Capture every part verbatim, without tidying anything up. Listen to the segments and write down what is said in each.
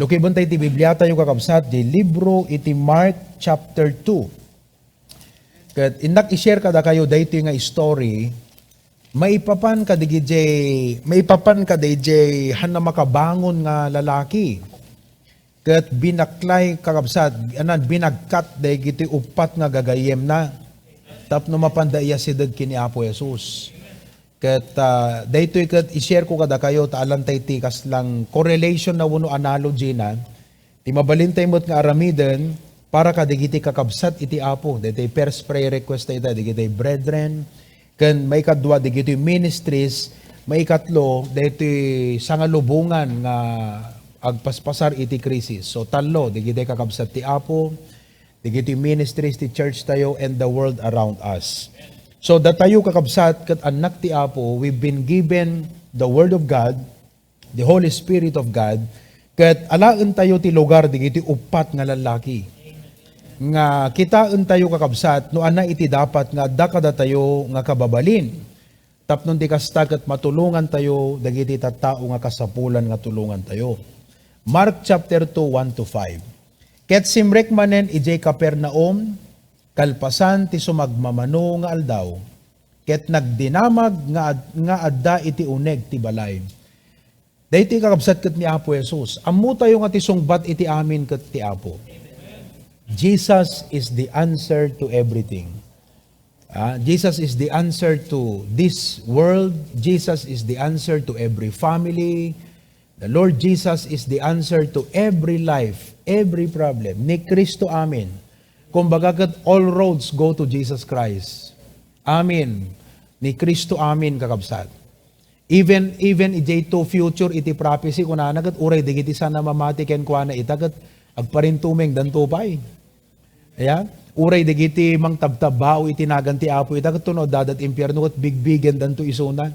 Lukibentayo ti Bibliatayo, kakabsat, di libro iti Mark chapter two. Ket innak i-share kadakayo daytoy nga story, maipapan kadagiti, maipapan kadagiti han a makabangon nga lalaki. Ket binaklay, kakabsat, anan, binagkat dagiti uppat nga gagayyemna tapno mapanda iya sideg ken ni Apo Jesus. Ket, ah, daytoy ket i-share ko kadakayo ta alantay ti kaslang correlation na wenno analogy na. Ti mabalintay met nga aramiden para kadagiti kakabsat iti Apo. Daytoy first prayer request ta ita, dagiti brethren, ken maikadua, dagiti ministries, maikatlo, daytoy sangalubongan nga agpaspasar iti krisis. So, tallo, dagiti kakabsat ti Apo, dagiti ministries ti church tayo, and the world around us. So, datayo, kakabsat, ket annak ti Apo, we've been given the Word of God, the Holy Spirit of God, ket alaentayo ti lugar dagiti uppat nga lallaki. Nga kitaentayo, kakabsat, no ania iti dapat nga adda kadatayo nga kababalin. Tapno ti kasta ket matulongantayo dagiti tattao nga kasapulan nga tulongantayo. Mark chapter two, one to five. Ket simrek manen idiay Capernaum, kalpasan ti sumagmamano nga aldaw, ket nagdinamag nga ad-, nga adda iti uneg ti balay. Daytoy, kakabsat, ket ni Apo Jesus. Ammotayo nga ti sungbat iti amin ket ti Apo. Jesus is the answer to everything. Ah, Jesus is the answer to this world. Jesus is the answer to every family. The Lord Jesus is the answer to every life, every problem. Ni Cristo amin. Kumbaga ket, all roads go to Jesus Christ. Amin. Ni Cristo amin, kakabsat. Even, even idiay to future iti prophecy, kunana ket uray dagiti saan a mamati kenkuana ita ket agparintumengdanto pay. Aya? Uray dagiti mangtabtabbao iti nagan ti Apo ita ket no addadat impierno ket bigbigendanto isuna.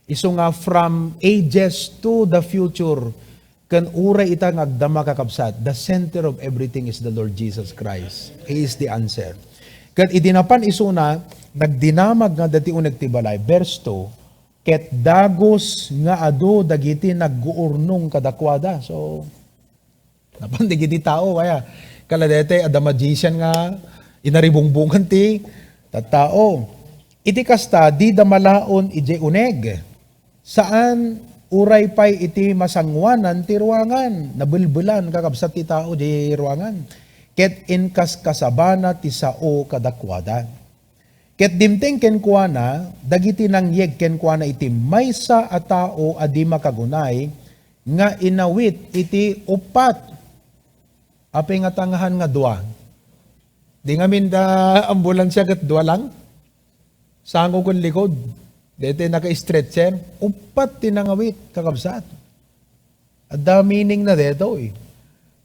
Isu nga from ages to the future, ken uray ita nga agdama, kakabsat, the center of everything is the Lord Jesus Christ. He is the answer. Ket idi napan isuna, nagdinamag nga adda ti uneg ti balay. Verse two, ket dagus nga adu dagiti nagguurnong kadakuada. So, napan dagiti tao, kaya, kala daytoy, adda magician nga inaribungbongan ti tattao. Iti kasta, dida malaon idiay uneg. Saan, uray pay iti masangoanan ti ruangan. Nabelbelan, kakabsat, ti tao di ruangan. Ket inkaskasabana ti sao kadakuada. Ket dimteng kenkuana dagiti nangyeg kenkuana iti maysa a tao a di makagunay nga inawit iti uppat. Apay nga tangahan nga dua? Di ngamin da ambulansya ket dua lang? Sango ken likod. Daytoy naka-stretcher. Uppat ti nangawit, kakabsat. Adda meaning na daytoy.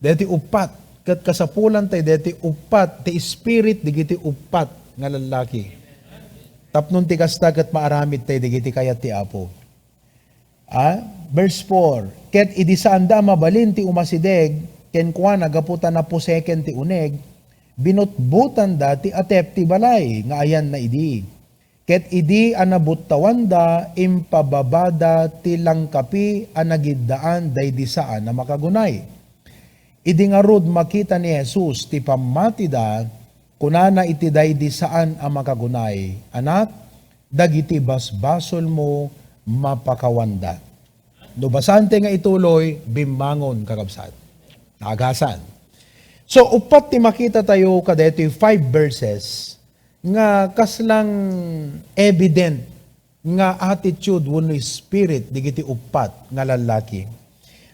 Daytoy uppat. Ket kasapulan tay daytoy uppat, ti spirit dagiti uppat nga lallaki. Tapno ti kasta ket maaramid tay dagiti kayat ti Apo. Ah, verse four, ket idi saanda a mabalin ti umasideg kenkuana gapu ta napuseken ti uneg, binutbotanda ti atep ti balay nga ayanna idi. Ket idi a nabuttawanda, impababada ti langkapi a nagiddaan daydi saan a makagunay. Idi ngarud makita ni Jesus ti pammatida, kunana iti daydi saan a makagunay, "Anak, dagiti basbasolmo mapakawanda." No basante nga ituloy, bimmangon, kakabsat. Naagasan. So, uppat ti makita tayo kadaytoy five verses nga kaslang evident nga attitude wenno spirit digiti uppat nga lallaki.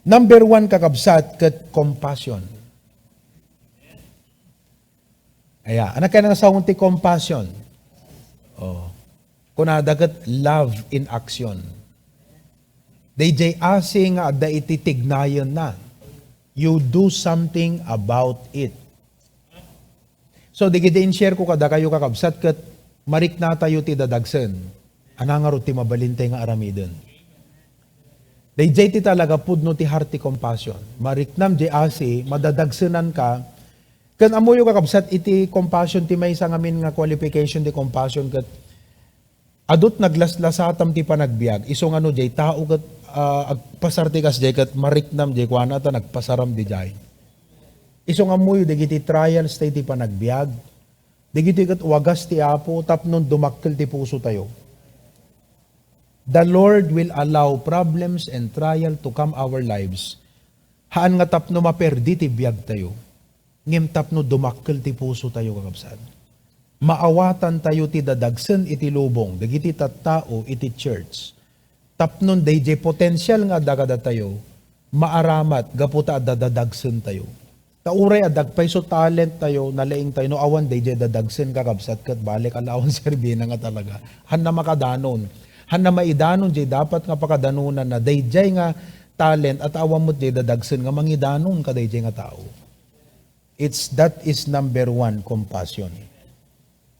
Number one, kakabsat, ket compassion. Aya, anak kayo nga sawen ti compassion. Oh. Kunada ket love in action. Dayjay asi nga adda iti tignayenna. You do something about it. So, digiti in-share ko kadakayo, kakabsat, ket mariknatayo ti dadagsen. Ania ngarud ti mabalintay nga aramiden? Dayjay ti talaga pudno ti heart ti compassion. Mariknam jay asi, madadagsenanka. Ken ammoyo, kakabsat, iti compassion ti maysa ngamin nga qualification ti compassion ket adut naglaslasatam ti panagbiag. Isu nga no jay tao ket ah, agpasar ti kasdiay ket mariknam diay kuana ta nagpasaram diay. Isu nga ammoyo dagiti trials ta iti panagbiag. Dagitoy ket wagas ti Apo tapno dumakkel ti pusotayo. The Lord will allow problems and trial to come our lives. Haan nga tapno maperdi ti biagtayo, ngem tapno dumakkel ti pusotayo, kakabsat. Maawatantayo ti dadagsen iti lubong, dagiti tattao iti church. Tapno dayjay potensial nga adda kadatayo, maaramat gapu ta adda dadagsentayo. Ta uray adda pay isu talent tayo, nalaing tayo, no awan dayjay dadagsen, kakabsat, ket balik alawan serbina nga talaga. Hanna makadanon. Hanna maidanon jay dapat nga pakadanonanna. Dayjay nga talent at awan met jay dadagsen nga mangidanon kadayjay nga tao. It's, that is number one, compassion.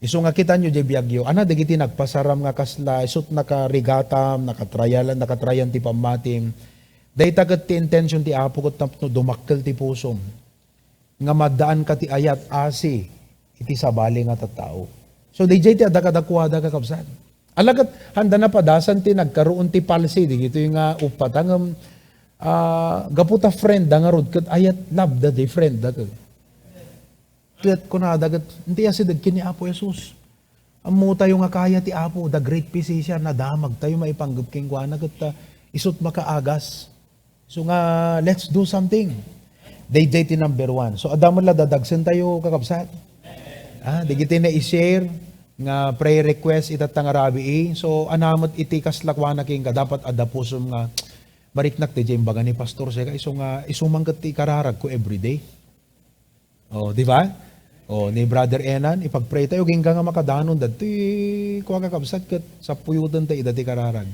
Isu nga kitanyo jay biagyo, ana dagiti nagpasaram nga kasla, isut nakarigatam, nakatrialan, nakatrialan ti pammatim. Dayta ket ti intention ti Apo ket tapno dumakkel ti pusom. Nga maddaanka ti ayat, asi, iti sabali nga tattao. So, dayjay ti adda kadakuada, kakabsat. Ala ket, handa napadasan ti nagkaroon ti palsy, dagitoy nga uppat, ngem, ah, gapu ta friend da ngarud, ket ayat love da, di friend da, ket. Ket kunada ket, "Inti asideg ken ni Apo Jesus. Ammotayo nga kaya ti Apo, the great physician, nadamagtayo maipanggep kenkuana, ket, ah, isut makaagas." So nga, let's do something. Dayjay ti number one. So, adda met la dadagsentayo, kakabsat. Ah, dagiti na-share nga prayer request itatta nga rabii. So, anamet iti kasla kuana kenka, dapat adda pusom nga mariknak dayjay imbaga ni Pastor Seka. Isu nga, isu man ket ti ikararagko everyday. Oh, di ba? Oh, ni Brother Enan, ipag-pray tayo, agingga nga makadanon dagiti kua, kakabsat, ket sapuyotentayo ida ti kararag.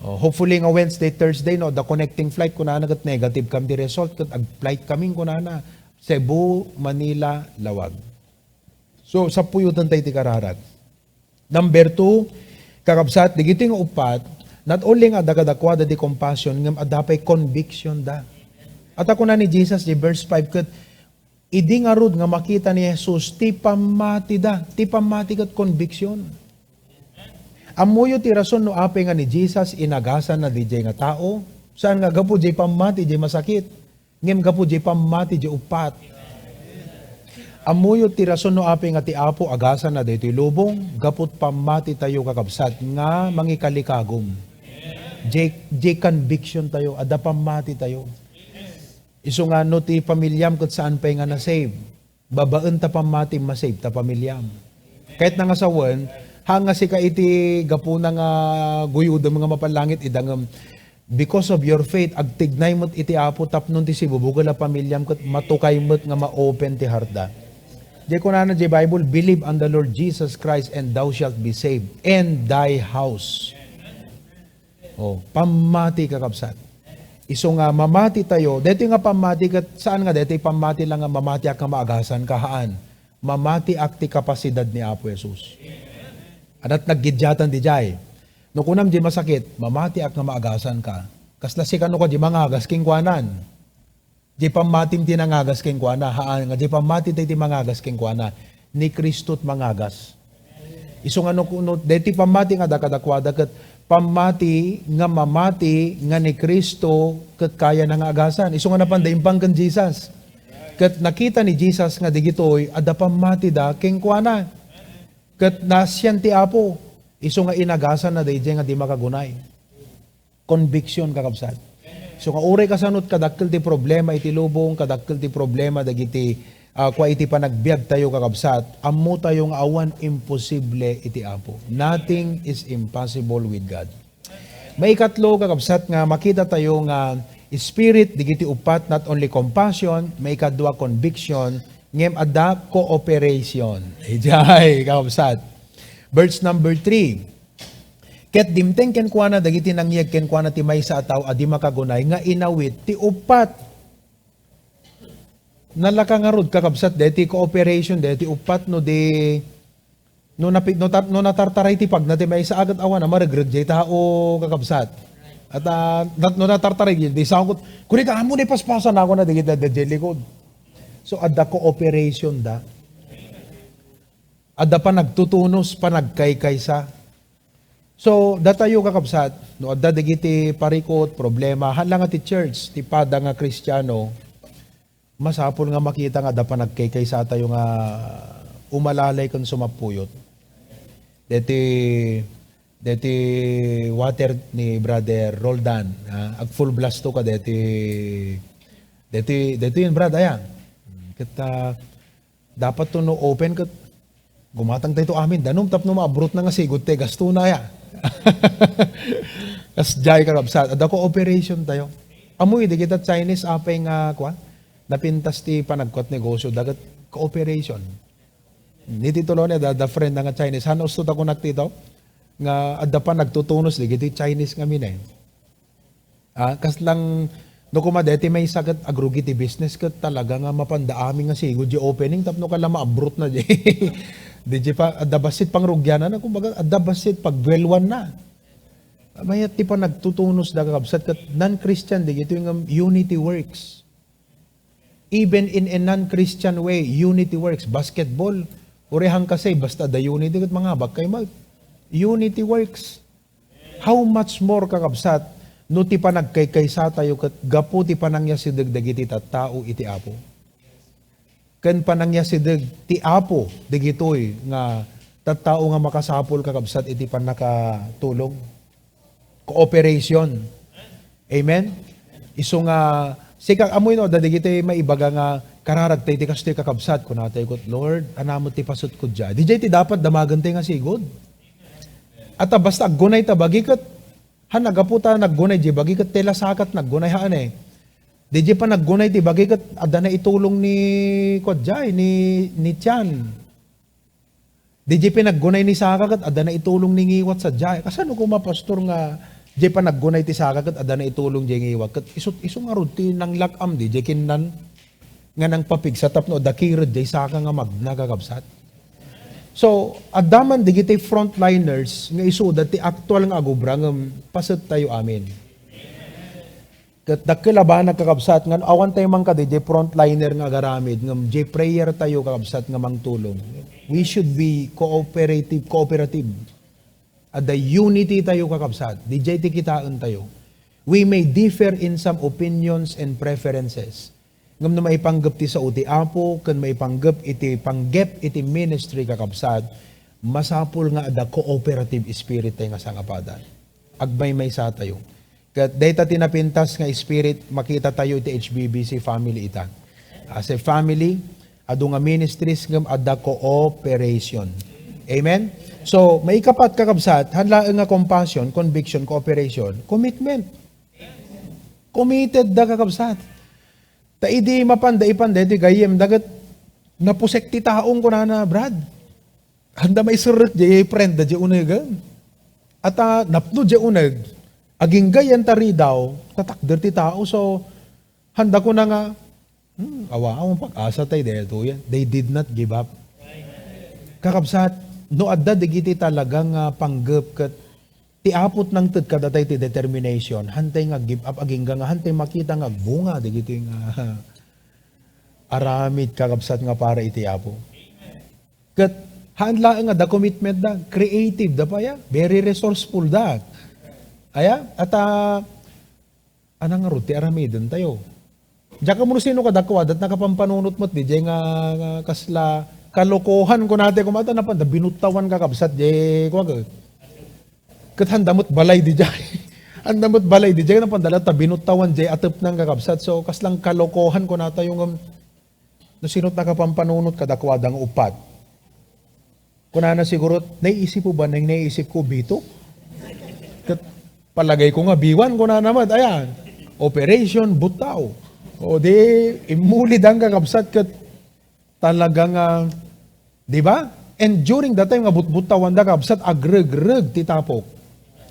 Oh, hopefully nga Wednesday, Thursday, no, the connecting flight, kunana ket negative kam ti result, ket ag-flight kami, kunana, Cebu, Manila, Laoag. So, sapuyotentayo ti kararag. Number two, kakabsat, dagiti nga uppat, not only nga adda kadakuada ti compassion, ngem adda pay conviction da. At kuna ni Jesus, di verse five, ket idi ngarud nga makita ni Jesus, ti pammatida, ti pammati ket conviction. Ammoyo ti rason no apay nga ni Jesus inagasanna dayjay nga tao, saan nga gapu jay pammati jay masakit. Ngem gapu jay pammati jay uppat. Ammoyo ti rason no apay nga ti Apo agasanna daytoy lubong, gapu ti pammatitayo, kakabsat, nga mangikalikagum. Jay, jay conviction tayo, adda pammatitayo. Isu nga no ti pamiliam ket saan pay nga na-save. Babaen ta pammatim, ma-save ta pamiliam. Ket na nga sawen, haan nga sika iti gapuna nga guyodem nga mapallangit, ida ngem, because of your faith, agtignay met iti Apo tapno ti sibubukel a pamiliam ket matukay met nga ma-open ti heart da. Di kunana di Bible, "Believe on the Lord Jesus Christ and thou shalt be saved, and thy house." Oh, pammati, kakabsat. Isu nga mamati tayo, daytoy nga pammati ket saan nga daytoy pammati lang nga mamatiak nga maagasan ka, haan. Mamatiak ti kapasidad ni Apo Jesus. Adat naggidiatan di jay. No kunam di masakit, mamatiak nga maagasan ka. Kasla sikano ka di mangagas kenkuanan. Di pammatim ti nangagas kenkuana, haan nga di pammati tayo ti mangagas kenkuana. Ni Cristo ti mangagas. Isu nga no, no, deti pammati nga dakadakuada ket pammati nga mamati nga ni Cristo ket kayana nga agasan. Isu nga napanda impang ken Jesus. Ket nakita ni Jesus nga digitoy adda pammatida kenkuana. Ket nasian ti Apo. Isu nga inagasanna daydiay nga di makagunay. Conviction, kakabsat. So, nga uray kasano ti kadakkel ti problema iti lubong, kadakkel ti problema dagiti, ah, kua iti panagbiag tayo, kakabsat, ammo tayo nga awan imposible iti Apo. Nothing is impossible with God. Maikatlo, kakabsat, nga makita tayo nga spirit, dagiti uppat, not only compassion, maikadua, conviction, ngem adda cooperation. Ijay, kakabsat. Verse number three. Ket dimteng kenkuana dagiti nangyeg kenkuana ti maysa a tao a di makagunay nga inawit ti uppat. Nalaka ngarud, kakabsat, deti cooperation, deti uppat no di, no napi-, no tar-, no natartaray ti pagna ti maysa a ket awan a maregreg jay tao, kakabsat. At, ah, nat-, no natartaray, di sangkot, "Kurik, ammo ni paspasan ako na dagiti adda jay likod." So, adda cooperation da. Adda panagtutunos, panagkaykaysa. So, datayo, kakabsat, no adda dagiti parikut, problema, haan la nga ti church, ti pada nga Kristiano, masapul nga makita nga adda panagkaykaysatayo nga umalalay ken sumapuyot. Deti, deti water ni Brother Roldan, ha? Ag-full blast to ka deti, deti, deti yun, Brad, aya. Ket, ah, dapat to no open ket gumatang tayo to amin danum tapno maabrot na nga sigud ti gasto na ya. Kas jay, kakabsat, adda cooperation tayo. Amoy, di kita Chinese apay nga, kwa? Napintas ti panagkuat negosyo, dagat cooperation. Ni titulo ni da, da friend nga Chinese. Han, usto ta kunak tito? Nga adda pa nagtutunos, di, iti Chinese nga mine. Ah, kas lang, no, kuma deti maysa ket agrugi ti business ket talaga nga mapanda amin nga sigud di opening tapno kala maabrot na di. Di di pa, adda bassit pangrugianan na, kumbaga, adda bassit pagbuelwan na. Mayat ti panagtutunos da, kakabsat, ket non-Christian, di ito yung, um, unity works. Even in a non-Christian way, unity works. Basketball, uray han kasi, basta da unity, ket mangabak kay mag-, unity works. How much more, kakabsat, no ti panagkaykaysa tayo ket gapu ti panangyasideg dagiti tattao iti Apo. Ken panangyasideg ti Apo dagitoy nga tattao nga makasapul, kakabsat, iti pannakatulong. Cooperation. Amen? Isu nga, sika, amoy no, adda dagiti maibaga nga kararag tayo iti kastoy, kakabsat, kunatayo ket, "Lord, ania met ti pasutko diay?" Di jay ti dapat damagen tayo nga sigud. Ata basta aggunay ta bagi ket, han, nagapu ta naggunay jay bagi ket ti lasakat naggunay, haan eh. Di jay panaggunay ti bagi ket adda naitulong ni, kua diay, ni, ni Tian. Di jay panaggunay ni Saka ket adda naitulong ni ngiwat sadiay. Kasano kuma, pastor, nga jay panaggunay ti Saka ket adda naitulong jay ngiwat? Ket isu, isu ngarud ti nanglak-am di jay kinnan nga nangpapigsa tapno adda kired jay Saka nga magna, kakabsat. So, adda man dagiti frontliners nga isuda ti aktual nga agubra ngem paset tayo amin. Ket dakkel a banag, kakabsat, nga awan tayo man kadi jay frontliner nga agaramid, ngem jay prayer tayo, kakabsat, nga mangtulong. We should be cooperative, cooperative. Adda unity tayo, kakabsat. Di jay ti kitaen tayo. We may differ in some opinions and preferences. Ngem no maipanggep ti sao ti Apo, ken maipanggep iti panggep iti ministry, kakabsat, masapul nga adda cooperative spirit tayo nga sangapadan. Agmaymaysa tayo. Ket dayta ti napintas nga spirit, makita tayo iti H B B C family ita. As a family, adu nga ministries ngem adda cooperation. Amen? So, maikapat, kakabsat, han laeng nga compassion, conviction, cooperation, commitment. Committed da, kakabsat. Ta idi mapanda ipanda iti gayyem, daget napusek ti taong kunana, Brad. Handa maiserrek jay friend da jay unegen. Ata napno jay uneg, agingga yan ta ridaw, tatakder ti tao. So, handa kuna nga, hmm, awa, awan pag-asa tay daytoy. They did not give up. Kakabsat, no adda digiti talaga nga panggep ket ti Apo ti nangted kadatay ti determination, hantay nga give up, agingga nga hantay makita nga agbunga digiti nga aramid, kakabsat, nga para iti Apo. Ket haan laeng nga da commitment da, creative da pay, very resourceful da. Aya, at, ah, anang ngarud ti aramiden tayo. Diak ammo no sino kadakuada, nakapanpanunot met di jay nga, nga kasla kalokohan, kunana ti kumata, napanda binuttawan, kakabsat, jay kuwaga. Ket handa met balay di jay. Handa met balay di jay, napanda la ta binuttawan jay atepna, kakabsat. So, kaslang kalokohan, kunatayo ngem, no sino ti nakapanpanunot kadakuada nga uppat? Kunana siguro, "Naiisip mo ba, nang naiisip ko, Bito?" Ket palagay ko nga, "Biwan," kunana met, ayan. Operation, buttaw. O di, immuli da, kakabsat, ket talaga nga, di ba? And during that time nga butbuttawanda, kabsat, agregreg ti tapok.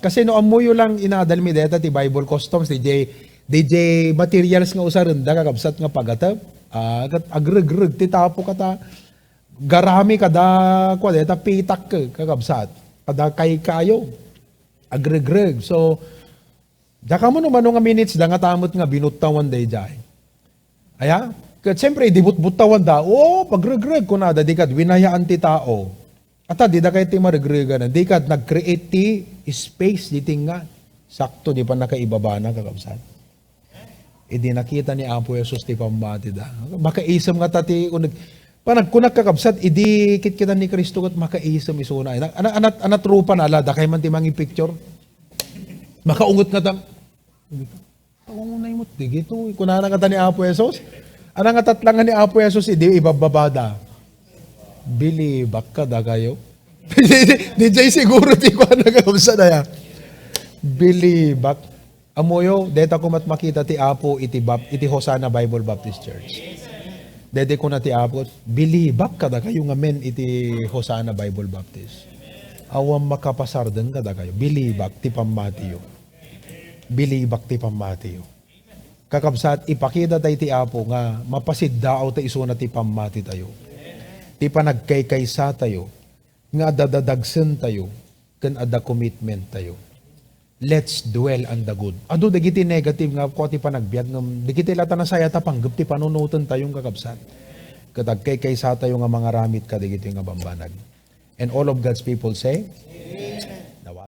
Kasi no ammoyo lang inadal mi deta ti Bible customs, di jay, di jay materials nga usarenda, kakabsat, nga pagatep. Ah, ket agregreg ti tapok, kata garami kada, kua deta pitak, kakabsat. Kada kaykayo. Agregreg. So, diak ammo no mano nga minutes da nga tamet nga binuttawan dayjay. Aya? Ket siyempre, idi butbuttawanda, "O, pagregreg," kunada, di kad winayaan ti tao. Ata, dida kay ti maregregan. Di kad nag-create ti space, di tinga. Sakto, di pa nakaibabana, kakabsat. Idi nakita ni Apo Jesus ti pammatida. Makaisem nga ta ti uneg. Panagkunak, kakabsat, idi kitkitan ni Cristo ket makaisem isuna. Ana, ana, ana, trupa na, ala, dakay man ti mangipicture. Makaunget nga ta. Kaungunay mo, digito. Kunana nga ta ni Apo Jesus. Ana nga tatlangan ni Apo Jesus, idi ibabbabada. Bilibak kadakayo. Di jay siguro ti kuan na kakabsat aya. Bilibak. Amoyo, deta ko met makita ti Apo iti bap-, iti Hosanna Bible Baptist Church. Deti kuna ti Apo, bilibak kadakayo ngamin iti Hosanna Bible Baptist. Awan makapasardeng kadakayo. Bilibak ti pammatiyo. Bilibak ti pammatiyo. Kakabsat, ipakita tayo ti Apo nga mapasiddaaw ta isuna ti pammatitayo. Ti panagkaykaysa tayo, nga adda dadagsen tayo, ken adda commitment tayo. Let's dwell on the good. Adu dagiti negative nga kua ti panagbiag, ngem dagiti la ta nasaya ta panggep ti panunoten tayo, kakabsat. Ket agkaykaysa tayo nga mangaramid kadagiti nga bambanag. And all of God's people say,